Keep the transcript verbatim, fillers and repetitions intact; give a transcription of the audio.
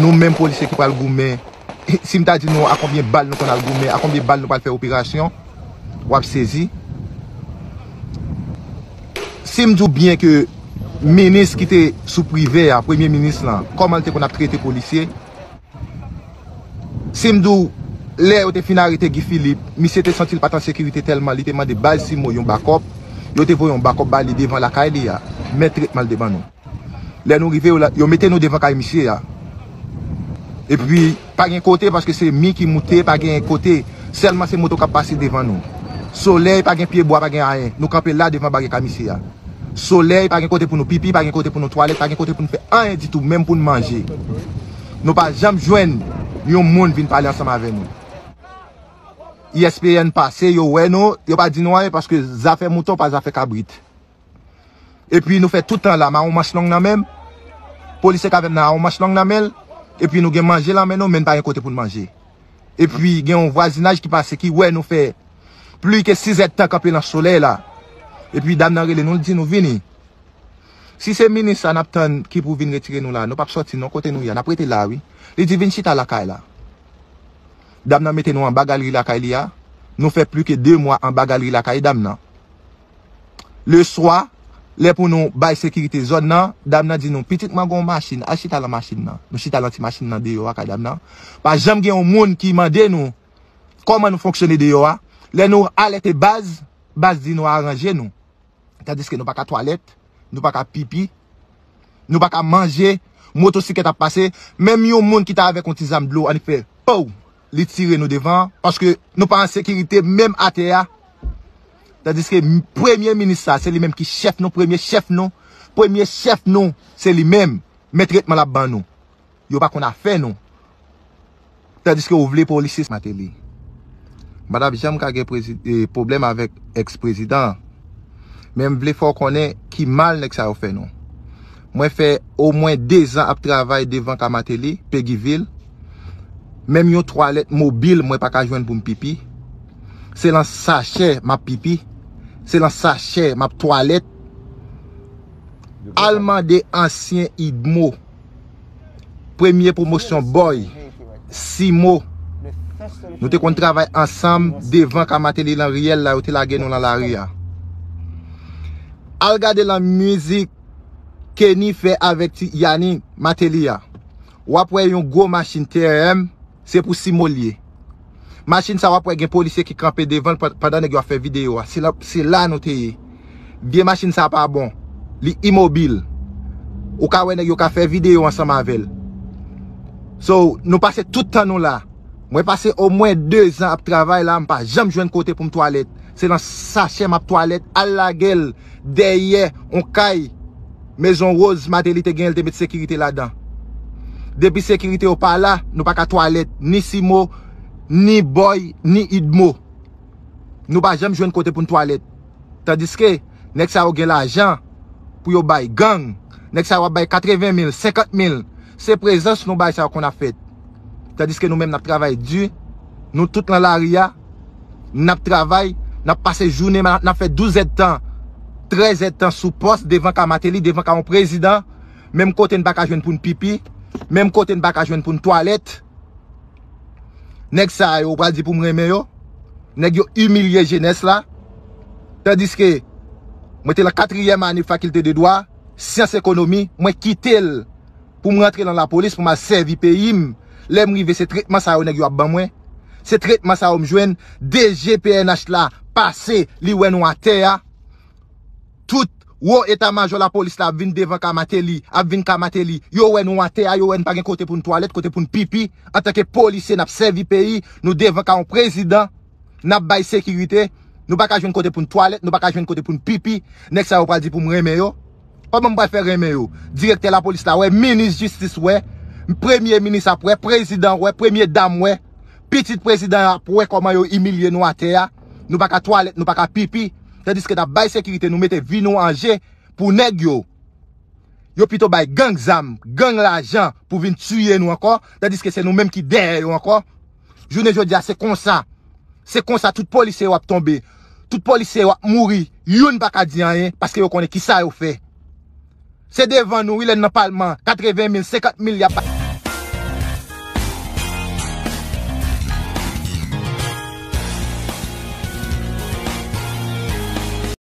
Nou menm polisye ki pral goumen, si m ta di nou a konbyen bal nou konn al goumen, a konbyen bal nou pral fè operasyon, w ap sezi. Si m di w byen ke minis ki te sou Privè a, premye minis lan, kòman l te konn ap trete polisye, si m di w, lè yo te fin arete Guy Philippe, misye te santi l pa t an sekirite tèlman li te mande baz Simo yon bakòp, yo te voye yon bakòp ba li devan lakay li a. Men tretman l te ban nou. Lè nou rive, yo la, yo mete nou devan kay misye a. Epi, pa gen kote, paske se mi ki moute, pa gen kote. Sèlman se moto k ap pase devan nou. Solèy, pa gen pyebwa, pa gen ayen. Nou kanpe la devan baryè kay misye a. Solèy, pa gen kote pou nou pipi, pa gen kote pou nou twalèt, pa gen kote pou nou fè anyen ditou, menm pou nou manje. Nou pa janm jwenn yon moun vin pale ansanm avè nou. I S P N pase, yo wè nou, yo pa di nou anyen paske zafè mouton pa zafè kabrit. Epi nou fè tout tan la, m a yon manch long nan men m. Polisye k avè m nan a yon manch long nan men l. Epi nou gen manje nan men nou, men n pa gen kote pou n manje. Epi gen yon vwazinaj ki pase ki wè nou fè plis ke sis èdtan kanpe nan solèy la. Epi dam nan rele nou, l di nou vini. Si se minis sa n ap tann ki pou vin retire nou la, nou p ap sòti non kote nou ye a, n ap rete la wi. Li di vin chita lakay la. Dam nan mete nou anba galri lakay li a. Nou fè plis ke de mwa anba galri lakay dam nan. Leswa, lè pou nou bay sekirite zòn nan, dam nan di nou, pitit mwen gen yon machin, al chita lan machin nan. Nou chita lan ti machin nan deyò a kay dam nan. Pa janm gen yon moun ki mande nou kòman nou fonksyone deyò a. Lè nou alète baz, baz di nou aranje nou. Tandiske nou pa ka twalèt, nou pa ka pipi, nou pa ka manje, motosiklèt ap pase. Menm yon moun ki ta avèk yon ti zam dlo, annik fè, pow! Li tire nou devan, paske nou pa an sekirite menm atè a. Tandiske m-, premye minis sa, se li menm ki chèf nou, premye chèf nou, premye chèf nou, se li menm. Men tretman l ap ban nou. Yo pa konn afè nou. Tandiske ou vle polisye Mateli. M pa t ap janm ka gen prezi-, e, pwoblèm avèk èks prezidan an. Men m vle fè w konnen ki mal nèg sa yo fè nou. Mwen fè omwen dezan ap travay devan ka Mateli, Pegivil. Menm yon twalèt mobil mwen pa ka jwenn pou m pipi. Se lan sachè m ap pipi. Se lan sachè m ap twalèt. Al mande ansyen idmo. Premye pwomosyon bòy, Simo. Nou te konn travay ansanm devan ka Mateli lan riyèl la, yo te lage nou lan lari a. Al gade lan mizik Kenny fè avèk ti Yani Mateli a. W ap wè yon gwo machin T R M, se pou Simo l ye. Machin sa w ap wè gen polisye ki kanpe devan l pan-, pandan nèg yo ap fè videyo a. Se la, se la nou te ye. Vye machin sa pa bon. Li imobil. Ou ka wè nèg yo ka fè videyo ansanm avè l. So, nou pase tout tan nou la. Mwen pase omwen dezan ap travay la, m pa janm jwenn kote pou m twalèt. Se lan sachè m ap twalèt, al lage l dèyè on kay Mezon Woz Mateli te genyen, l te met sekirite ladan. Depi sekirite yo pa la, nou pa ka twalèt, ni Simo, ni Bòy, ni Idmo. Nou pa janm jwenn kote pou n twalèt. Tandiske, nèg sa yo gen lajan pou yo bay gang. Nèg sa yo ap bay katreven mil, senkant mil. Se prezans nou bay sa yo konn ap fèt. Tandiske nou menm n ap travay di, nou tout lan lari a, n ap travay, n ap pase jounen, n ap fè douz èdtan, trèz èdtan sou pòs, devan ka Mateli, devan ka yon prezidan, menm kote n pa ka jwenn pou n pipi, menm kote n pa ka jwenn pou n twalèt. Nèg sa yo, ou pral di pou m renmen yo? Nèg yo imilye jenès la. Tandiske, mwen te lan katriyèm ane fakilte de dwa, syans ekonomi, mwen kite l pou m rantre lan lapolis, pou m al sèvi peyi m. Lè m rive, se tretman sa yo nèg yo ap ban mwen. Se tretman sa yo m jwenn. D G P N H la pase, li wè nou atè a. Tout wo eta majò lapolis la ap vin devan ka Mateli, ap vin ka Mateli. Yo wè nou atè a, yo wè n pa gen kote pou n twalèt, kote pou n pipi. Antanke polisye, n ap sèvi peyi, nou devan ka yon prezidan, n ap bay sekirite, nou pa ka jwenn kote pou n twalèt, nou pa ka jwenn kote pou n pipi. Nèg sa yo pral di pou m renmen yo. Kòman m pral fè renmen yo? Direktè lapolis la wè, minis jistis wè, premye minis ap wè, prezidan wè, premye dam wè, pitit prezidan ap wè kòman yo imilye nou atè a. Nou pa ka twalèt, nou pa ka pipi. Tandiske n ap bay sekirite, nou mete vi nou an je pou nèg yo. Yo pito bay gang zam, gang lajan pou vin tiye nou ankò, tandiske se nou menm ki dèyè yo ankò. Jounen jodi a, se konsa. Se konsa tout polisye yo ap tonbe. Tout polisye yo ap mouri. Youn pa ka di anyen, paske yo konnen kisa yo fè. Se devan nou, wi, lè n nan palman, katreven mil, senkant mil y ap